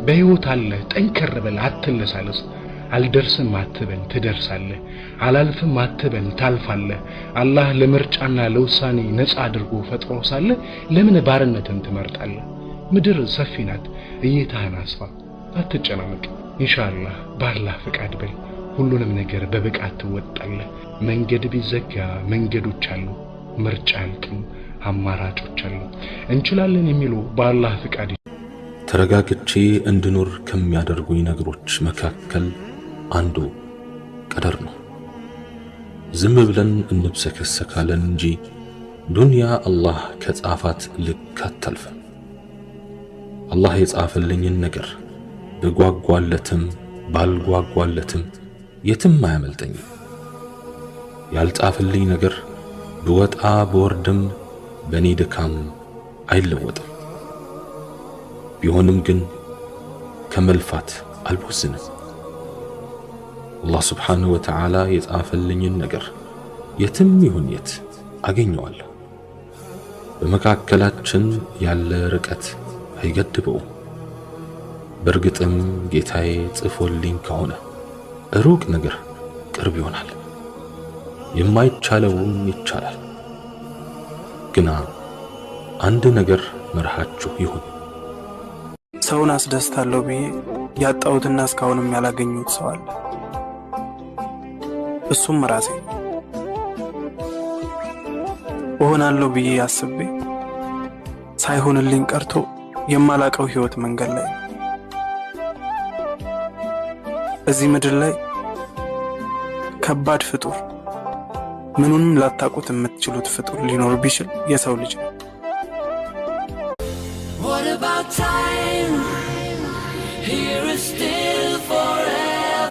በሕይወት አለህ፣ ጠንከር በል፣ አትለሳለስ። አልደርስም አትበል፣ ትደርሳለህ። አላልፍም አትበል፣ ታልፋለህ። አላህ ለምርጫና ለውሳኔ ነፃ አድርጎ ፈጥሮ ሳለ ለምን ባርነትን ትመርጣለህ? ምድር ሰፊ ናት፣ እይታህን አስፋ፣ አትጨናነቅ። ኢንሻአላህ በአላህ ፍቃድ በል፣ ሁሉንም ነገር በብቃት ትወጣለህ። መንገድ ቢዘጋ መንገዶች አሉ፣ ምርጫ አያልቅም፣ አማራጮች አሉ። እንችላለን የሚሉ በአላህ ፍቃድ ተረጋግቼ እንድኖር ከሚያደርጉኝ ነገሮች መካከል አንዱ ቀደር ነው። ዝም ብለን እንብሰከሰካለን እንጂ ዱንያ አላህ ከጻፋት ልክ አታልፍም። አላህ የጻፈልኝን ነገር ብጓጓለትም ባልጓጓለትም የትም አያመልጠኝም። ያልጻፈልኝ ነገር ብወጣ ብወርድም በእኔ ድካም አይለወጥም። ቢሆንም ግን ከመልፋት አልቦዝንም። አላህ ስብሓንሁ ወተዓላ የጻፈልኝን ነገር የትም ይሁን የት አገኘዋለሁ። በመካከላችን ያለ ርቀት አይገድበውም። በእርግጥም ጌታዬ ጽፎልኝ ከሆነ ሩቅ ነገር ቅርብ ይሆናል፣ የማይቻለውም ይቻላል። ግና አንድ ነገር መርሃችሁ ይሁን። ሰውን አስደስታለሁ ብዬ ያጣሁትና እስካሁንም ያላገኘሁት ሰው አለ። እሱም ራሴ። እሆናለሁ ብዬ አስቤ ሳይሆንልኝ ቀርቶ የማላቀው ህይወት መንገድ ላይ ነው። እዚህ ምድር ላይ ከባድ ፍጡር፣ ምኑንም ላታውቁት የምትችሉት ፍጡር ሊኖር ቢችል የሰው ልጅ ነው። What about time? Here is still.